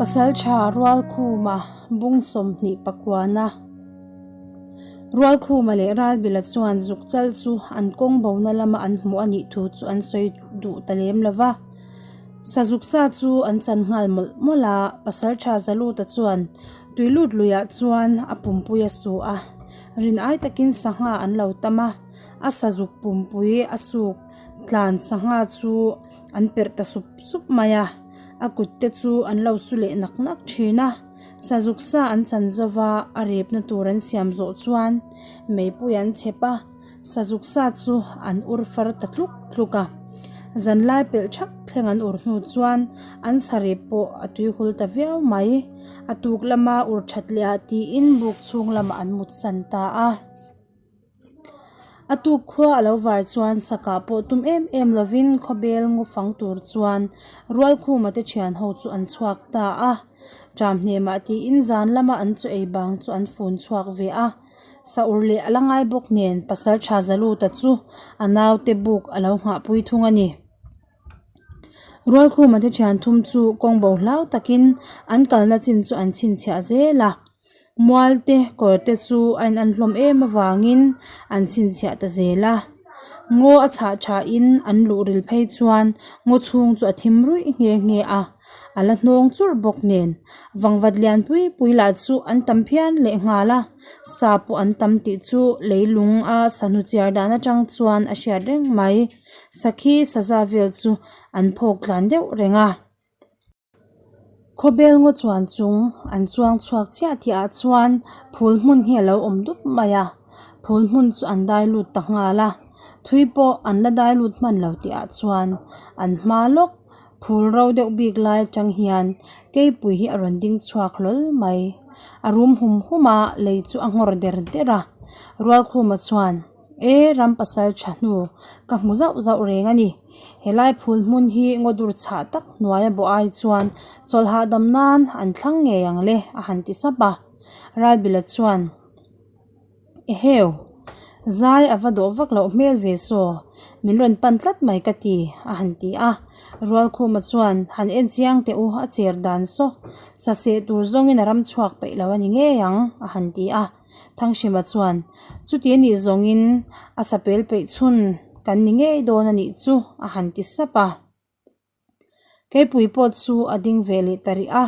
Pasaltha Rualkhuma bung 29a Rualkhuma leh Ralbila chuan zukchal chu an kawng bona lama an hmuh a nih thu chu an sawi duh ta lem lo va. Sazuk sa chu an chan nghal mawlh mawlh a, Pasaltha Zaluta chuan tuilut luiah chuan a pumpui a su a, rin ai takin sangha an lo tam a, a sazuk pumpui a suk tlan sangha chu an perh ta sup sup mai a, a kut te chu an lo su leh nak nak thin a, sazuk sa an chan zo va, a repna tur an siam zawh chuan meipui an chhep a, sazuk sa chu an ur far ta tluk tluk a, zanlai pelh thak thleng an ur hnu chuan an sarep pawh a tuihul ta viau mai, a tuk lama ur that leh ah tiin buk chhung lamah an mutsan ta a. A tuk khua a lo var chuan sakah pawh tum em em lovin khawbel ngufang tur chuan Rualkhuma te thian ho chu an chhuak ta a. Ṭam hnemah tiin zan lama an chaw ei bang chu an fun chhuak ve a. Sa ur leh a la ngai bawk nen Pasalṭha Zaluta chu a naute buk a lo nghahpui thung a ni. Rualkhuma te thian thum chu kawng bo hlau takin an kalna chin chu an chhinchhiah zel a. Mual te kawr te chu a in an hlawm em avangin an chhinchhiah ta zel a ngaw a chhah tha in an luh ril phei chuan ngaw chhung chu a thim ruih nghe nghe a a la hnawng churh bawk nen vangvat lian pui pui lah chu an tam phian leh nghal a sa pawh an tam tih chu leilung a sahnu chiar dan atang chuan a hriat reng mai sakhi saza vel chu an phawk tlan deuh reng a. Khawbel ngaw chuan chung an chuang chhuak chiah tih ah chuan phul hmun hi a lo awm dup mai a phul hmun chu an dai lut ta nghal a thui pawh an la dai lut hman lo tih ah chuan an hma lawk phul ro deuh bik lai atang hian keipui hi a rawn ding chhuak hlawl mai a rum hum hum a lei chu a nghawr der der a Rualkhuma chuan. E ram pasal tha hnu ka hmu zauh zauh reng a ni helai phul hmun hi ngaw dur chhah tak hnuaia bawh ai chuan chawlh hahdam nan an thlang ngei ang le a han ti sap a Ralbila chuan eheu zai a va dawh vak loh hmel ve saw min rawn pan tlat mai ka ti a han ti a Rualkhuma chuan han en chiang teh u a cher dan saw saseh tur zawngin a ram chhuak peih lo a ni ngei ang a han ti a. Thanghrima chuan, Chuti a nih zawngin a sapel peih chhun kan ni ngei dawn a nih chu a han ti sap a. Keipui pawh chu a ding ve leh ta rih a,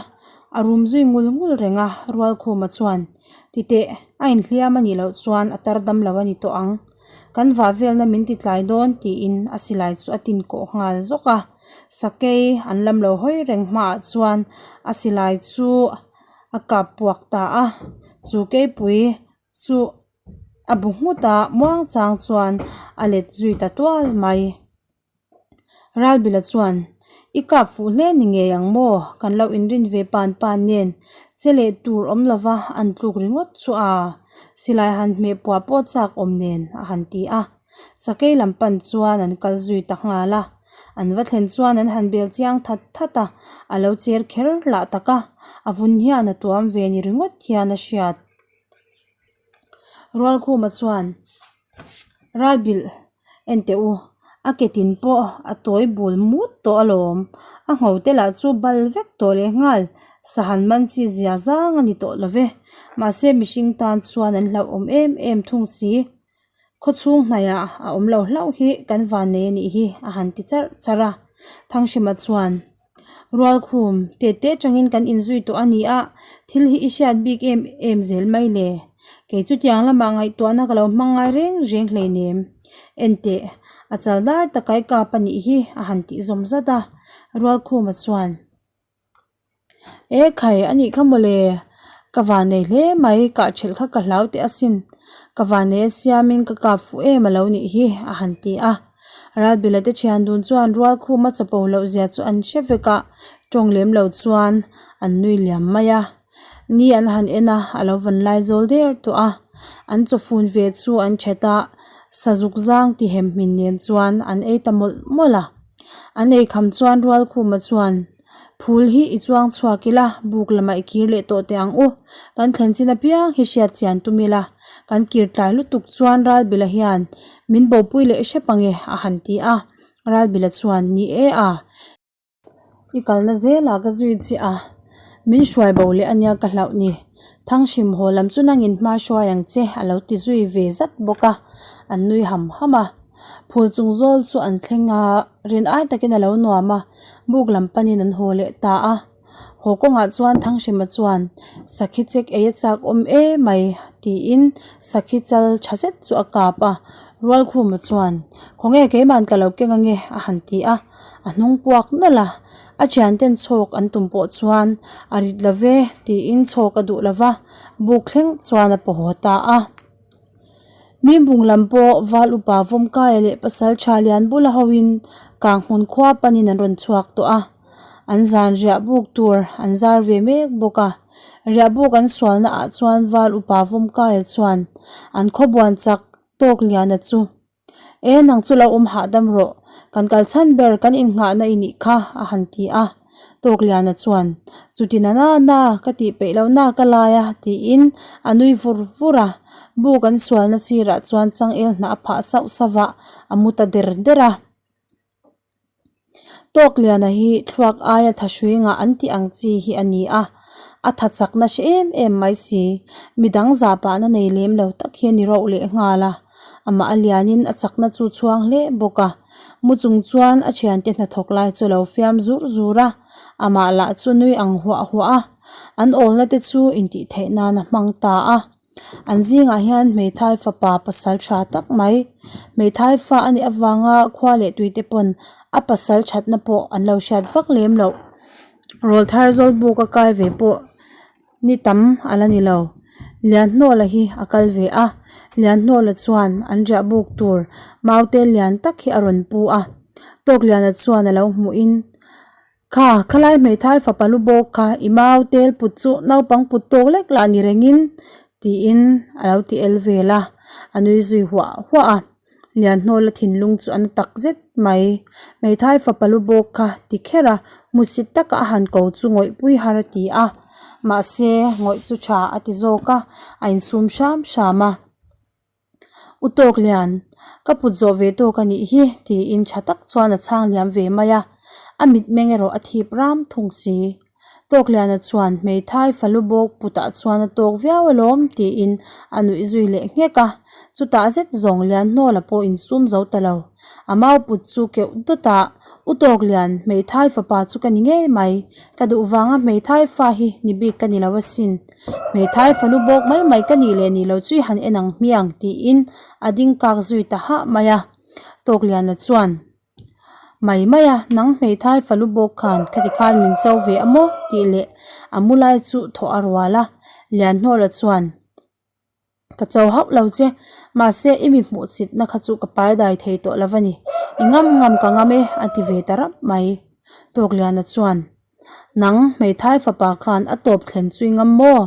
a rum zui ngul ngul reng a, Rualkhuma chuan, Titeh, a inhliam a nih loh chuan a tar dam lo a ni tawh ang. Kan vah velna min ti tlai dawn tiin a silai chu a tin kawh nghal zawk a. Sakei an lam lo hawi reng hmaah chuan a silai chu a kap puak ta a chu keipui chu a bu nghut a muang chang chuan a let zui ta tual mai Ralbila chuan i kap fuh hle ni ngei ang maw kan lo inrin ve pan pan nen che leh tur awm lova an tluk ringawt chu a silai han hmeh puah pawh chak awm nen a han ti a sakei lam pan chuan an kal zui ta nghal a. An va thlen chuan an han bel chiang that that a, a lo cher kher lah tak a, a vun hian a tuam ve ni ringawt hian a hriat. Rualkhuma chuan Ralbilh en teh u, a ke tin pawh a tawi bul mut tawh alawm, a ngho te lah chu bal vek tawh leh nghal, sahan man chi zia zang a ni tawh lo ve, mahse mihring tan chuan an hlauhawm em em thung si. Khawchhung hnaihah a awm lo hlauh hi kan van nei a nih hi a han ti charh charh a. Thanghrima chuan, Rualkhum, tete atangin kan inzui tawh a ni a, thil hi i hriat bik em em zel mai le. Kei chutiang lamah ngaihtuahna ka lo hmang ngai reng reng hleinem. Enteh, a chal dar takai kap a nih hi a han tih zawm zat a. Rualkhuma chuan. E khai a nih kha mawle ka van nei hle mai kah thelh kha ka hlau teh asin ka van nei a siamin ka kap fuh em alo nih hi a han ti a Ralbila te thian dun chuan rual khum a chapo loh zia chu an hre vek a tawng lem lo chuan an nui liam mai a ni an han en a alo van lai zawl der tawh a an chawfun ve chu an that a sazuk zang ti hem hmin nen chuan an ei ta mawlh mawlh a an ei kham chuan rual khuma chuan. Phul hi i chuang chhuak ila, buk lamah i kir leh tawh teh ang u. Kan thlen chin apiang hi hriat chian tum ila, kan kir tlai lutuk chuan Ralbila hian min bopui leh hrep ang e a han ti a. Ralbila chuan, Ni e a, i kalna zelah ka zui che a. Min hruai bo leh ania ka hlauh ni. Thanghrima haw lam chu nangin hma hruai ang che a lo ti zui ve zat bawk a, an nui ham ham a. Phul chung zawl chu an thleng a, rin ai takin a lo nuam a, buk lam panin an haw leh ta a. Haw kawngah chuan Thanghrima chuan sakhi chek ei a chak awm em mai tiin sakhi chal tha zet chu a kap a, Rualkhuma chuan khawnge keiman ka lo keng ange a han ti a, a hnung puak nawlh a, a thianten chhawk an tum pawh chuan a rit lo ve tiin chhawk a duh lo va, buk thleng chuan a paw haw ta a. Mimbung lam pawh Val upa Vawmkaia leh Pasal tha lian bula hoin Kanghmun khua panin an rawn chhuak tawh a, an zan riah buk tur an zar ve mek bawk a. Riah buk an sualna ah chuan Val upa Vawmkaia chuan an khawbuan chak tawk liana chu E nang chu lo awm hahdam rawh, kan kal chhan ber kan innghahna i nih kha a han ti a. Tawkliana chuan, Chuti na na na, ka tih peih loh na ka lai a tiin a nui vur vur a. Buk an sualna sirah chuan changel hnah a phah sauh sauh a, a mu ta der der a. Tawkliana hi thluak aia thahrui ngah an tih ang chi hi a ni a, a tha chakna hre em em mai si, midang zahpahna nei lem lo tak hi a ni rauh leh nghal a, amah a lianin a chakna chu chhuang hle bawk a, mu chung chuan a thiante hnathawk lai chu a lo fiam zur zur a, amah lah chu nui ang huah huah a, an awlna te chu intih theih nan a hmang ta a. An zingah hian hmeithai fapa pasal tha tak mai, hmeithai fa a nih avanga khua leh tuite pawn a pasal thatna pawh an lo hriat vak lem loh. Rawlthar Zawlbuk a kai ve pawh ni tam a la ni lo. Lianhnawla hi a kal ve a, Lianhnawla chuan an riah buk tur maute lian tak hi a rawn pu a, Tawkliana chuan a lo hmuhin. Kha, khalai hmeithai fapa lu bawk kha i mau tel put chu naupang put tawk lek lah ni rengin tiin a lo ti el vel a, a nui zui huah huah a. Lianhnawla thinlung chu a na tak zet mai. Hmeithai fapa lu bawk kha ti kher a, hmusit taka a han ko chu ngawihpui har a ti a, mahse ngawih chu tha a ti zawk a, a insum hram hram a. U tawk lian, ka put zawh ve tawk a nih hi tiin tha tak chuan a chhang liam ve mai a, a mitmeng erawh a thip ram thung si. Tawkliana chuan hmeithai falu bawk putah chuan a tawk viau alawm tiin a nuih zui leh nghek a, chutah zet zawng Lianhnawla pawh insum zo ta lo. A mau put chu keuh dawt a, U Tawklian, hmeithai fapa chu ka ni ngei mai, ka duh vanga hmeithai fa hi ni bik ka ni lo asin. Hmeithai fanu bawk mai mai ka nih leh nih lo chu i han en ang hmiang tiin a ding kak zui ta hah mai a. Tawkliana chuan, Mai mai a, nang hmeithai fanu bawk khan khati khan min cho ve a maw? tih leh a mu lai chu thawh a rual a. Lianhnawla chuan, Ka cho hauh lo che, mahse i mi hmuh chitna kha chu ka pai dai thei tawh lo a ni. I ngam ngam ka ngam e a ti ve ta rap mai. Tawkliana chuan, Nang, hmeithai fapa khan a tawp thlen chu i ngam maw?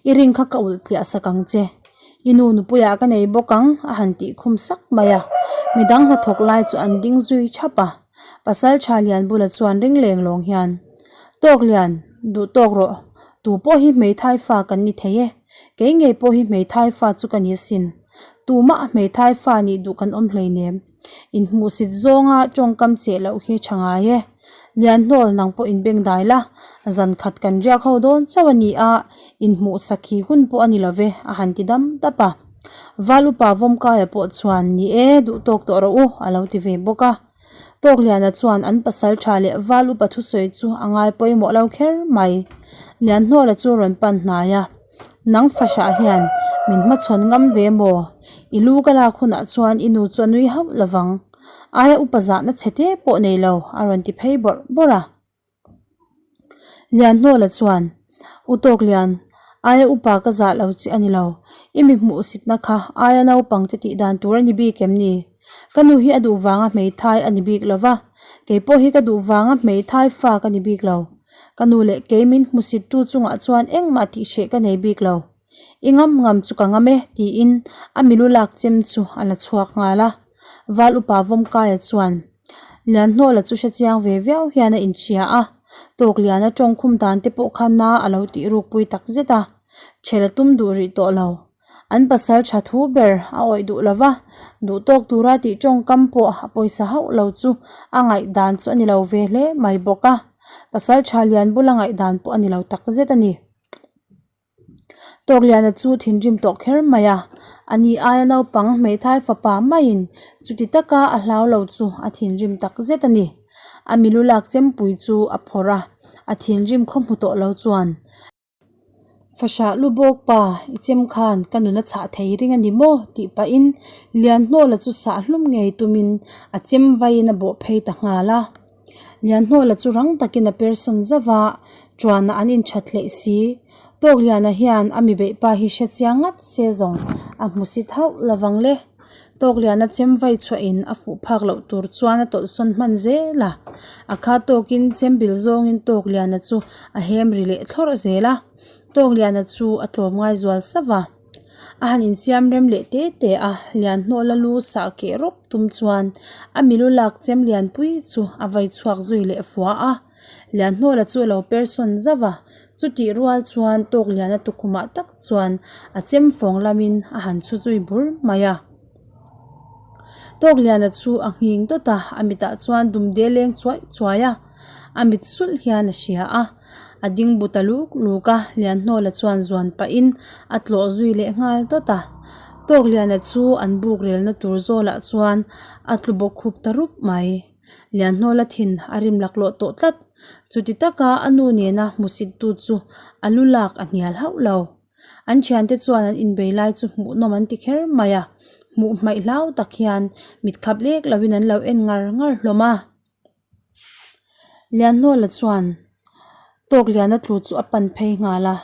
I ring kha ka ulh tliah sak ang che. I nu nupuiah ka nei bawk ang, a han tih khum sak mai a. Midang hnathawk lai chu an ding zui thap a. Pasal tha lian bula chuan ring leng lawng hian, Tawk lian, duh tawk rawh. Tu pawh hi hmeithai fa kan ni thei e. Kei ngei pawh hi hmeithai fa chu ka ni asin. Tumah hmeithai fa nih duh kan awm hleinem. Inhmuhsit zawnga tawngkam cheh loh hi tha ngai e. Lianhnawl nang pawh inbeng dai la, zan khat kan riak ho dawn chauh a ni a, inhmuh sakhi hun pawh a ni lo ve, a han ti dam dap a. Val upa Vawmkaia pawh chuan, Ni e, duh tawk tawh rawh u, a lo ti ve bawk a. Tawkliana chuan an pasal tha leh val upa thusawi chu a ngai pawimawh lo kher mai. Lianhnawla chu rawn pan hnai a. Nang fahrah hian min hmachhawn ngam ve maw? I lu ka lak hunah chuan i nu chu a nui hauh lovang. Aia upa zahna chhe te pawh nei lo a rawn ti phei bawrh bawrh a. Lianhnawla chuan, U Tawklian, aia upa ka zah lo che a ni lo. I mi hmuhsitna kha aia naupang te tih dan tur a ni bik em ni? Ka nu hi a duh vanga hmeithai a ni bik lo va, kei pawh hi ka duh vanga hmeithai fa ka ni bik lo. Ka nu leh kei min hmusittu chungah chuan engmah tih hreh ka nei bik lo. I ngam ngam chu ka ngam e, tiin a milu lak chem chu a la chhuak nghal a. Val upa Vawmkaia chuan Lianhnawla chu hre chiang ve viau hian a inhria a, Tawkliana tawngkhum dan te pawh kha na a lo tih rukpui tak zet a, chhel a tum duh rih tawh lo. An pasal tha thu ber a awih duh lo va, duh tawk tura tih tawngkam pawh a pawisa hauh lo chu a ngaih dan chu a ni lo ve hle mai bawk a. Pasalṭha Lianbula ngaihdan pawh a ni lo takzet a ni. Tawkliana chu thinrim tawh kher mai a, a ni aia naupang hmeithai fapa maiin chuti taka a hlau lo chu a thinrim tak zet a ni. A milu lak chempui chu a phawrh a, a thinrim khaw hmu tawh lo chuan. Fahrah lu bawk pa, i chem khan ka nun a chhah thei ring a ni maw? tih pahin Lianhnawla chu sah hlum ngei tumin a chem vaiin a bawh phei ta nghal a. Lianhnawla chu rang takin a persawn zauh a, ṭuanah an inthat hleih si. Tawkliana hian a mi beih pa hi hre chiang ngat se zawng a hmu si thauh lovang le. Tawkliana chem vai chhuahin a fuh phak loh tur chuan a tawlhsawn hman zel a, a kha tawkin chem bil zawngin Tawkliana chu a hem ri leh thlawrh zel a. Tawkliana chu a tlawm ngai zual sauh a. A han insiam rem leh te te a, Lianhnawla lu sah keh rawp tum chuan a milu lak chem lianpui chu a vai chhuak zui leh fua a. Lianhnawla chu a lo per sawn zauh a, chutih rual chuan Tawkliana tukhumah tak chuan a chem fawng lamin a han chhu zui bur mai a. Tawkliana chu a nghing dawt a, a mitah chuan dumde leng chuai chuai a, a mit sulh hian a hria a. A ding bu ta luk luk a, Lianhnawla chuan zuan pahin a tlawh zui leh nghal dawt a. Tawkliana chu an buk relna tur zawlah chuan a tlu bawk khup ta rup mai. Lianhnawla thin a rim laklawh tawh tlat. Chuti taka a nu nena hmusittu chu a lu lak a hnial hauh lo. An thiante chuan an inbei lai chu hmuhnawm an ti kher mai a, hmuh hmaih hlau tak hian mit khap lek loin an lo en ngar ngar hlawm a. Lianhnawla chuan Tawkliana tlu chu a pan phei nghal a,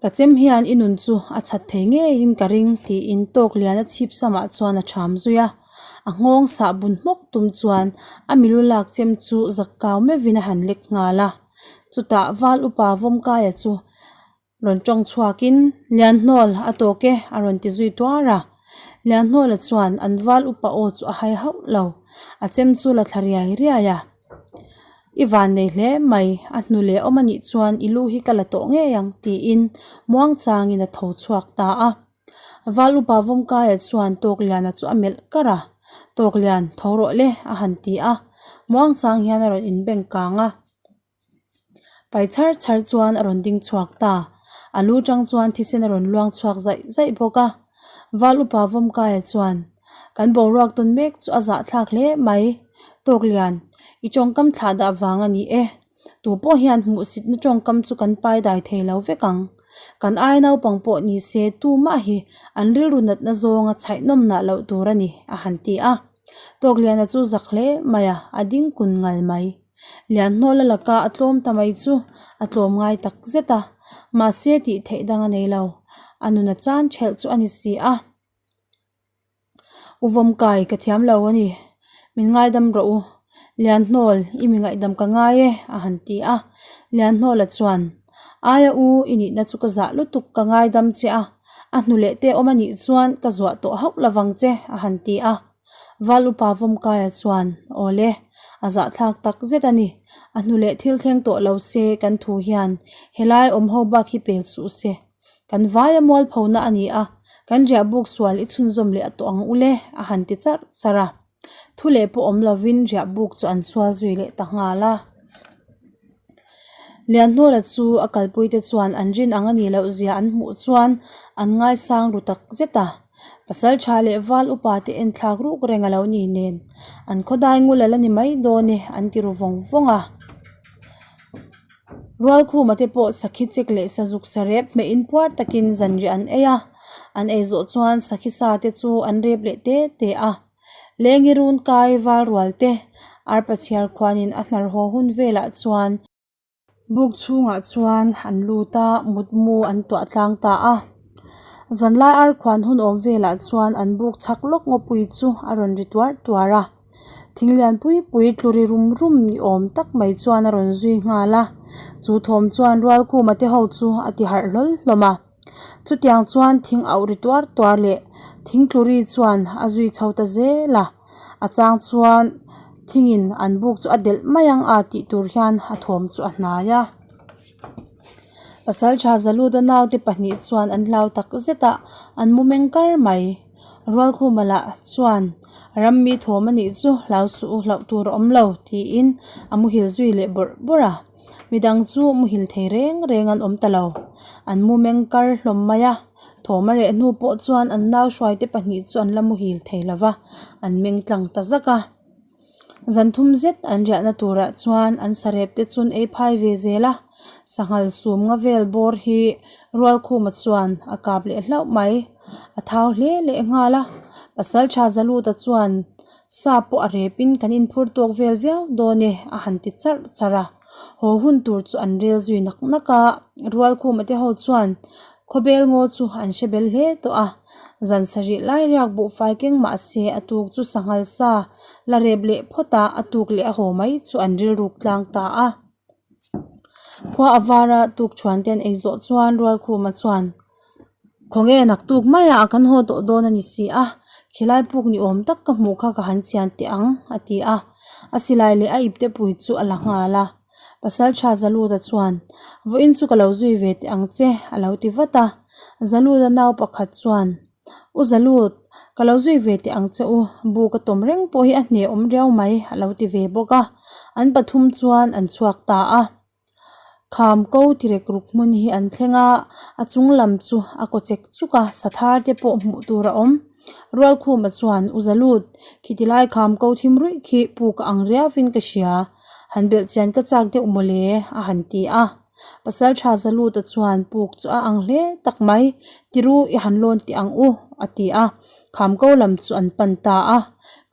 Ka chem hian i nun chu a chhat thei ngeiin ka ring tiin Tawkliana chhip samah chuan a ṭham zui a, a nghawng sah bun hmawk tum chuan a milu lak chem chu zak kau meuhin a han lek nghal a, chutah Val upa Vawmkaia chu Rawn tawng chhuakin, Lianhnawl, a tawk e, a rawn ti zui tuar a. Lianhnawla chuan an val upa aw chu a hai hauh lo, a chem chu la thla riai riai a. I van nei hle mai, a hnu leh awm a nih chuan i lu hi ka la tawh ngei ang, tiin muangchangin a tho chhuak ta a. Val upa Vawmkaia chuan Tawkliana chu a melh kar a, Tawklian, tho rawh le, a han ti a. Muangchang hian a rawn inbeng kang a. Pai chhar chhar chuan a rawn ding chhuak ta. A lu tang chuan thisen a rawn luang chhuak zaih zaih bawk a. Val upa Vawmkaia chuan, Kan boruak tawn mek chu a zahthlak hle mai. Tawklian, i tawngkam thlah dah vang a ni e. Tu pawh hian hmuhsitna tawngkam chu kan pai dai thei lo vek ang. Kan ai naupang pawh ni se tumah hi an rilru natna zawnga chhaihnawm nah loh tur a ni, a han ti a. Tawkliana chu zak hle mai a, a ding kun ngal mai. Lianhnawla laka a tlawm ta mai chu a tlawm ngai tak zet a, mahse tih theih dang a nei lo. A nun a chan thelh chu a ni si a. U Vawmkai ka thiam lo a ni, min ngaidam rawh u. Lianhnawl, i mi ngaihdam ka ngai e, a han ti a. Lianhnawla chuan, Aia u, i nihna chu ka zah lutuk ka ngaidam che a, a hnu leh te awm a nih chuan ka zuah tawh hauh lovang che, a han ti a. Val upa Vawmkaia chuan, Awle, a zahthlak tak zet a ni. A hnu leh thil thleng tawh lo se kan thu hian helai awm ho bak hi pel suh se. Kan vaia mualphona a ni a, kan riah buk sual i chhunzawm leh a tawh ang ule, a han ti charh charh a. Thu leh pawh awm lovin riah buk chu an sual zui leh ta nghal a. Lianhnawla chu a kalpuite chuan an rin ang a nih loh zia an hmuh chuan an ngaisang ru tak zet a. Pasal tha leh val upa te en thlak ruk reng a lo ni nen an khawdai ngul a la ni mai dawn e an ti ru vawng vawng a. Rualkhuma te pawh sakhi chek leh sazuk sarep hmeh in puar takin zanriah an ei a, an ei zawh chuan sakhi sa te chu an rep leh te te a. Lengi run kai val rual te arpa chhiar khuanin a hnar haw hun velah chuan buk chhungah chuan an lut a, mutmu an tuah tlang ta a. Zanlai ar khuan hun awm velah chuan an buk chhak lawk ngawpui chu a rawn ri tuar tuar a. Thing lian pui pui tlu ri rum rum ni awm tak mai chuan a rawn zui nghal a, chu thawm chuan Rualkhuma te ho chu a ti harh hlawl hlawm a. Chutiang chuan thing auh ri tuar tuar leh thing tlu ri chuan a zui chho ta zel a, a chang chuan thingin an buk chu a delh mai ang a tih tur hian a thawm chu a hnai a. Pasaltha Zaluda naute pahnih chuan an hlau tak zet a, an mu meng kar mai. Rualkhuma lah chuan Rammi thawm a nih chu hlau suh u hlauh tur a awm lo tiin a muhil zui leh bawrh bawrh a. Midang chu muhil thei reng reng an awm ta lo. An mu meng kar hlawm mai a, thawm a reh hnu pawh chuan an nau hruaite pahnih chu an la muhil thei lo va, an meng tlang ta zak a. Zan thum zet an riahna turah chuan an sarep te chu an ei phai ve zel a, sanghal sum nga vel bawr hi Rualkhuma chuan a kap leh hlauh mai. A thau hle leh nghal a, Pasaltha Zaluta chuan sa pawh a rep in kan inphur tawk vel viau dawn e a han ti charh charh a. Haw hun tur chu an rel zui nak nak a, Rualkhuma te ho chuan Khawbel ngaw chu an hre bel hle tawh a, zan sarih lai riak buhfai keng mah se a tuk chu sanghal sa la rep leh phawt a, a tuk leh a haw mai chu an rilruk tlang ta a. Khua a var a tuk thuan te an ei zawh chuan Rualkhuma chuan Khawnge naktuk maiah kan haw tawh dawn a ni si a, khilai puk ni awm tak ka hmuh kha ka han chian teh ang a ti a, a silai leh a ipte pui chu a la nghal a. Pasaltha Zaluda chuan, Vawiin chu ka lo zui ve teh ang che, a lo ti vat a. Zaluda nau pakhat chuan, U Zalud, ka lo zui ve teh ang che u, bu ka tawm reng pawh hi a hneh awm riau mai, a lo ti ve bawk a. An pathum chuan an chhuak ta a. Kham ko tirek ruk hmun hi an thleng a, a chung lam chu a kaw chek chuk a, sathar te pawh hmuh tur a awm. Rualkhuma chuan, U Zalud, khiti lai kham ko thim ruih khi puk a ang riauin ka hria. Han belh chian ka chak deuh mawle a han ti a. Pasaltha Zaluta chuan puk chu a ang hle tak mai, tiru i han lawn teh ang u a ti a. Khamko lam chu an pan ta a.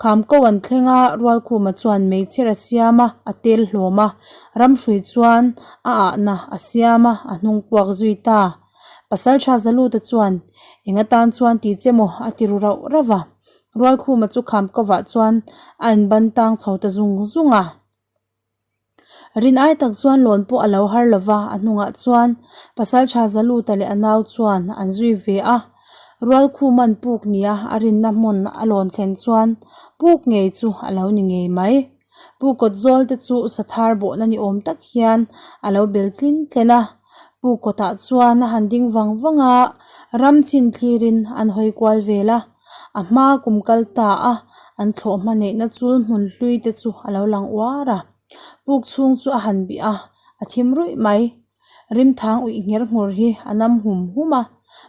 Khamko an thleng a, Rualkhuma chuan meichher a siam a, a tel hlawm a. Ramhrui chuan a ahna a siam a, a hnung puak zui ta. Pasaltha Zaluta chuan eng atan chuan ti che maw a ti ru rauh rauh a. Rualkhuma chu Khamkovah chuan a inban tang chho ta zung zung a. Rin ai tak chuan lawn pawh a lo har lo va, a hnungah chuan Pasaltha Zaluta leh a nau chuan an zui ve a. Rualkhuma'n puk nia a rinna hmun a lawn thlen chuan puk ngei chu a lo ni ngei mai. Pu kawt zawl te chu sathar bawhna ni awm tak hian a lo bel tlin tlen a. Pu kawtah chuan a han ding vang vang a, ram chin thlirin an hawi kual vel a. A hma kum kal ta a, an thlawh hma neihna chul hmun hlui te chu a lo lang uar a. Puk chhung chu a han bih a, a thim ruih mai. Rimthang uih ngher nghur hi a nam hum hum a,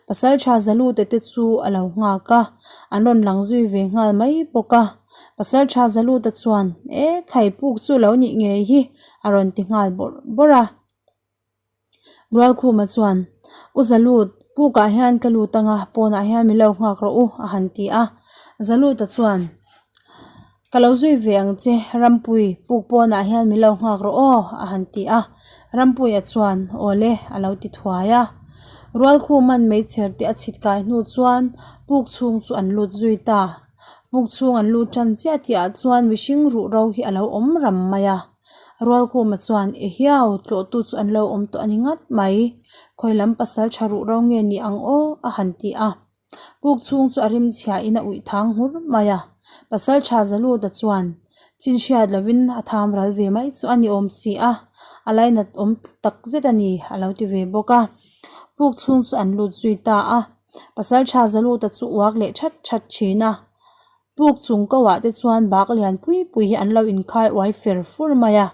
Pasaltha Zalute te chu a lo nghak a, an rawn lang zui ve nghal mai bawk a. Pasaltha Zaluta chuan, E khai puk chu lo nih ngei hi a rawn ti nghal bawrh bawrh a. Rualkhuma chuan, U Zalut, pukah hian ka lut anga pawnah hian min lo nghak rawh u a han ti a. Zaluta chuan, Ka lo zui ve ang che, Rampui, puk pawnah hian min lo nghak rawh aw, a han ti a. Rampuia chuan, Aw le, a lo ti thuai a. Rualkhuma'n meichher te a chhit kai hnu chuan puk chhung chu an lut zui ta. Puk chhung an lut tan chiah tihah chuan mihring ruh ro hi a lo awm ram mai a. Rualkhuma chuan, Ehiau, tlawhtu chu an lo awm tawh a ni ngat mai. Khawi lam pasal tha ruh ro nge ni ang aw, a han ti a. Puk chhung chu a rim chhia in a uih thang nghur mai a, pasal tha Zaluta chuan chin hriat lovin a tham ral ve mai chu a ni awm si a, a lainat awm tak zet a ni a lo ti ve bawk a. Puk chhung chu an lut zui ta a, pasal tha Zaluta chu uak leh that that thin a. Puk chung ko ah te chuan bak lian pui pui hi an lo inkhai uai fer fur mai a.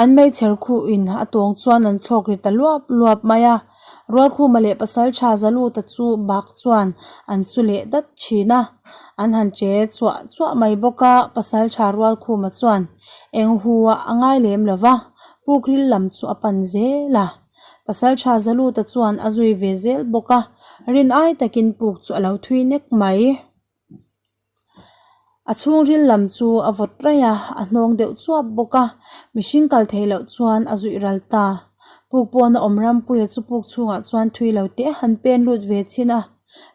An meichher khuh in a tawng chuan an thlawk ri ta luap luap mai a, Rualkhuma leh Pasaltha Zaluta chu bak chuan an su leh dat thin a, an han che chuah chuah mai bawk a, Pasaltha Rualkhuma chuan eng hu ah a ngai lem lo va, pukril lam chu a pan zel a. Pasaltha Zaluta chuan a zui ve zel bawk a, rin ai takin puk chu a lo thui nek mai. A chhungril lam chu a vawt raih a, a hnawng deuh chuap bawk a, mihring kal theih loh chuan a zuih ral ta. Puk pawna awm Rampuia chu puk chhungah chuan thui lo teh han pen lut ve chhin a,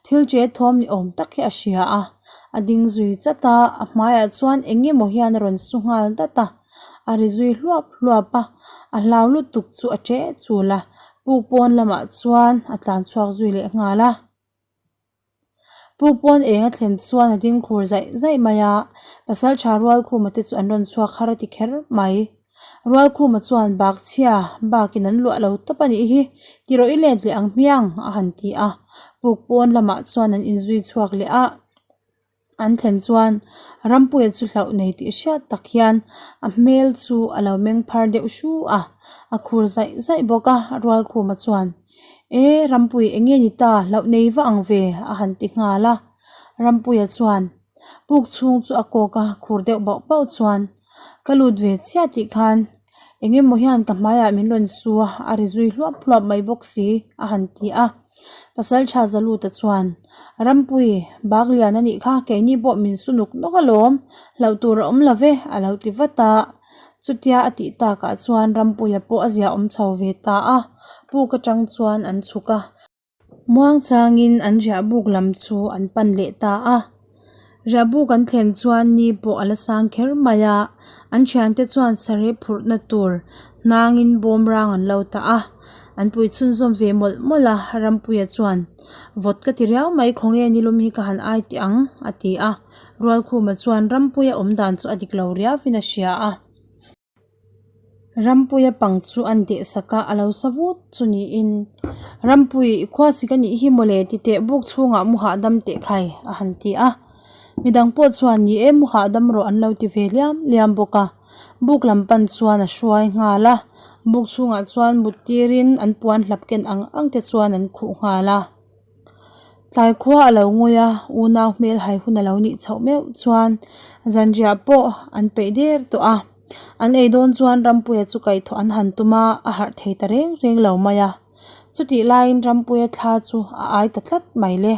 thil che thawm ni awm tak hi a hria a, a ding zui chat a, a hmaiah chuan eng emaw hian a rawn su nghal dat a, a ri zui hluap hluap a, a hlau lutuk chu a che chul a, puk pawn lamah chuan a tlan chhuak zui leh nghal a. Puk pawn eng a thlen chuan a ding khur zaih zaih mai a, Pasaltha Rualkhuma te chu an rawn chhuak har a ti kher mai. Rualkhuma chuan Bakchhia bakin an luah lo tawp a nih hi, ti rawh i let leh ang hmiang a han ti a. Puk pawn lamah chuan an inzui chhuak leh a, an thlen chuan Rampuia chu hlauh nei tih hriat tak hian a hmel chu a lo meng phar deuh hru a, a khur zaih zaih bawk a, Rualkhuma chuan, E Rampui eng nge ni ta hlauh nei va ang ve a han ti nghal a, Rampuia chuan puk chhung chu a kawk a, khur deuh bauh bauh chuan ka lut ve chiah tih khan eng emaw hian ka hmaiah min rawn su a, a ri zui hluap hluap mai bawk si a han ti a. Pasaltha Zaluta chuan, Rampui, bak lian a nih kha, keini pawh min su nuk nawk alawm, hlauh tur a awm lo ve a lo ti vat a. Chutia a tih takah chuan Rampuia pawh a ziahawm chho ve ta a, puk atang chuan an chhuk a. Muangchangin an riahbuk lam chu an pan leh ta a. Riahbuk an thlen chuan ni pawh a la sang kher mai a, an thiante chuan sarep phurhna tur hnangin bawmrang an lo tah a. An pui chhunzawm ve mawlh mawlh a, Rampuia chuan, Vawt ka ti riau mai khawnge nilum hi ka han ai teh ang, a ti a. Rualkhuma chuan Rampuia awm dan chu a dik lo riauin a hria a. Rampuia pang chu an deh sak a, a lo sa vut chu niin Rampui i khua sik a nih hi mawle ti teh buk chhungah mu hahdam teh khai a han ti a. Midang pawh chuan ni e mu hahdam rawh an lo ti ve liam liam bawk a. Buk lam pan chuan a hruai nghal a, buk chhungah chuan mut tirin an puan hlap ken ang ang te chuan an khuh nghal a. Tlai khua a lo ngawi a, unau hmel hai hun a lo nih chhoh meuh chuan zanriah pawh an peih der tawh a. An ei dawn chuan Rampuia chu kaihthawh an han tum a, a harh thei ta reng reng lo mai a. Chutih laiin Rampuia thla chu a ai ta tlat mai le.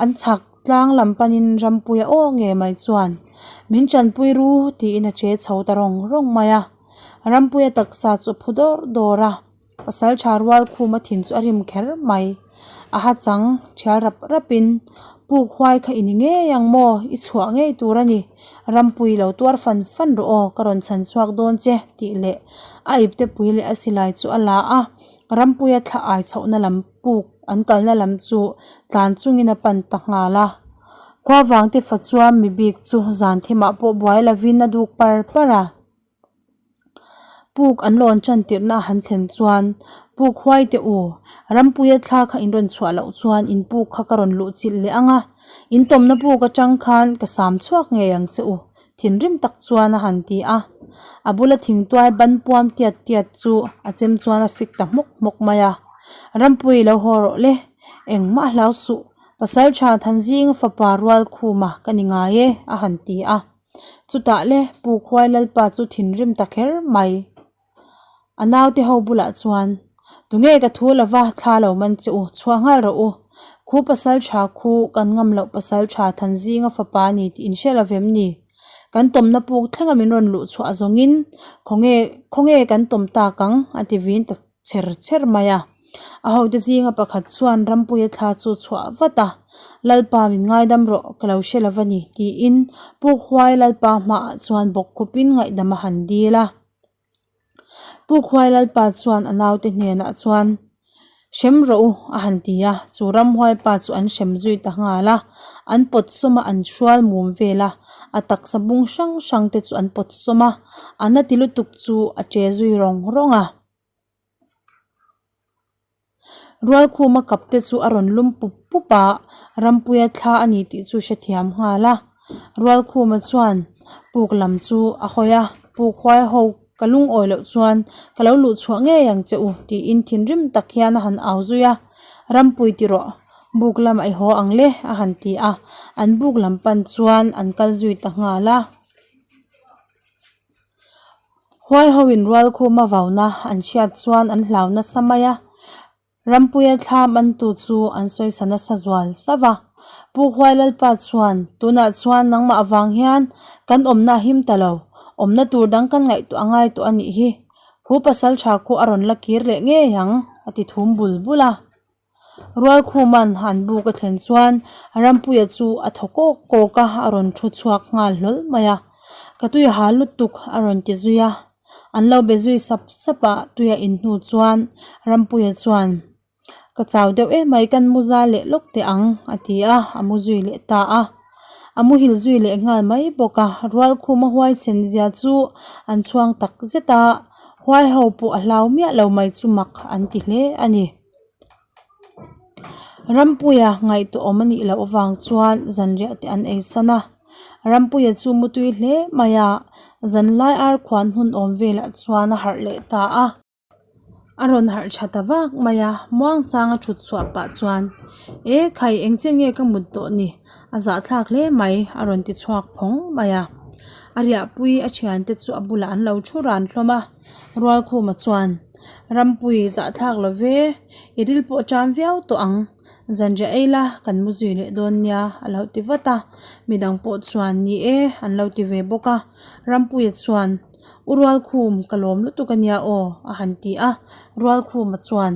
An chhak tlang lam panin Rampuia aw nge mai chuan, Min tanpui ru tiin a che chho ta rawng rawng mai a. Rampuia taksa chu a phu dawr dawr a. Pasal tha rual khum a thin chu a rim kher mai. A ha chang thial rap rap in puk huai kha i ni ngei ang maw? I chhuah ngei tur a ni. Rampui lo tuar fan fan rawh aw, ka rawn chhan chhuak dawn che tih leh a ipte pui leh a silai chu a la a. Rampuia thla ai chhohna lam puk an kalna lam chu tlan chungin a pan ta nghal a. Khua vangte fa chuan mi bik chu zan thimah pawh buai lovin a duk par par a. Puk an lawn tan tirhna a han thlen chuan puk huai teh u, Rampuia thla kha in rawn chhuah loh chuan in puk kha ka rawn luh chilh leh ang a, in tawmna puk atang khan ka sam chhuak ngei ang che u, thinrim tak chuan a han ti a. A bula thingtuai ban puam tiat tiat chu a chem chuan a fik ta hmawk hmawk mai a. Rampui lo haw rawh le, engmah hlau suh, Pasaltha Thanzinga fapa Rualkhuma ka ni ngai e, a han ti a. Chutah le Pu Khuai Lalpa chu thinrim ta kher mai. A naute ho bulah chuan, Tunge ka thu lova thla lo man che u, chhuah nghal rawh u. Khu pasal tha khu kan ngam loh pasal tha Thanzinga fapa ni tih in hre lovem ni? Kan tawmna puk thlenga min rawn luh chhuah zawngin khawnge khawnge kan tawm tak ang a ti vin ta chher chher mai a. A hote zinga pakhat chuan Rampuia thla chu chhuah vat a, Lalpa min ngaidam rawh, ka lo hre lo va ni, tiin Puk Huai Lalpa hmaah chuan bawk khupin ngaihdam a han dil a. Puk Huai Lalpa chuan a naute hnenah chuan, Hrem rawh u, a han ti a, chu Ramhuai pa chu an hrem zui ta nghal a, an pawt sawm a, an hrual mum vel a, a taksa bung hrang hrang te chu an pawt sawm a, a na ti lutuk chu a che zui rawng rawng a. Rualkhuma kap te chu a rawn lum pup pup a, Rampuia thla a ni tih chu hrethiam nghal a. Rualkhuma chuan puk lam chu a hawi a, Puk huai ho ka lungawi loh chuan ka lo luh chhuah ngei ang che u tiin thinrim tak hian a han au zui a. Rampui ti rawh, buk lamah i haw ang le a han ti a, an buk lam pan chuan an kal zui ta nghal a. Huai ho in rualkhuma vauna an hriat chuan an hlau nasa mai a, Rampuia thla mantu chu an sawisa nasa zual sauh a. Pu Huai Lalpa chuan, Tunah chuan nangmah avang hian kan awmna a him ta lo, awmna tur dang kan ngaihtuah a ngai tawh a nih hi. Khu pasal tha khu a rawn la kir leh ngei ang, a ti thum bul bul a. Rualkhuman han buk a thlen chuan Rampuia chu a thaw kawk kawk a, a rawn thu chhuak nghal hlawl mai a. Ka tui a hal lutuk a rawn ti zui a. An lo be zui sap sap a, tuia in hnu chuan Rampuia chuan, Ka chau deuh emai kan mu za leh lawk teh ang a ti a, a mu zui leh ta a. A muhil zui leh nghal mai bawk a, Rualkhuma huaisen zia chu an chhuang tak zet a, huai ho pawh a hlau miah lo mai chu mak an ti hle a ni. Rampuia ngaihtuah awm a nih loh avang chuan zanriah te an ei san a. Rampuia chu mutui hle mai a, zanlai ar khuan hun awm velah chuan a harh leh ta a. A rawn harh tha ta vak mai a, muangchanga thut chhuah pah chuan, E khai eng chen nge ka mut tawh ni? A zahthlak hle mai a rawn ti chhuak phawng mai a. A riahpui a thiante chu a bulah an lo thu ran hlawm a, Rualkhuma chuan, Rampui zahthlak lo ve, i ril pawh ṭam viau tawh ang. Zanriah ei la kan mu zui leh dawn nia a lo ti vat a, midang pawh chuan ni e an lo ti ve bawk a, Rampuia chuan U Rualkhum ka lawm lutuk a nia aw a han ti a, Rualkhuma chuan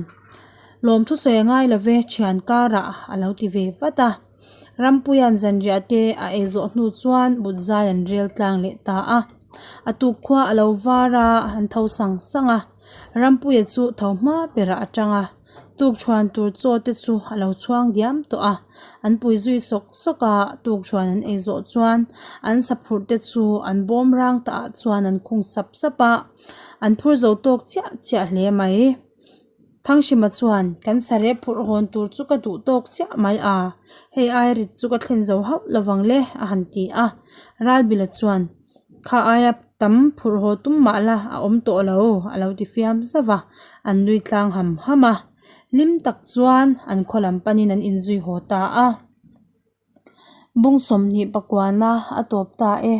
Lawm thusawi a ngai lo ve thian karah a lo ti ve vat a, Rampuia'n zanriah te a ei zawh hnu chuan but zai an rel tlang leh ta a, a tuk khua a lo var a an tho sang sang a, Rampuia chu tho hma berah a tang a. Tukṭhuan tur chaw te chu a lo chhuang diam tawh a, an pui zui sawk sawk a, tukṭhuan an ei zawh chuan an saphurh te chu an bawm rang ta ah chuan an khung sap sap a, an phur zo tawk chiah chiah hle mai. Thanghrima chuan kan sarep phurh hawn tur chu ka duh tawk chiah mai a, hei ai rit chu ka thlen zo hauh lovang le a han ti a, Ralbila chuan Kha aia tam phurh haw tum mah la a awm tawh lo a lo ti fiam zauh a, an nui tlang ham ham a. Hlim tak chuan an khaw lam panin an inzui haw ta a. Bung 25 a tawp ta e.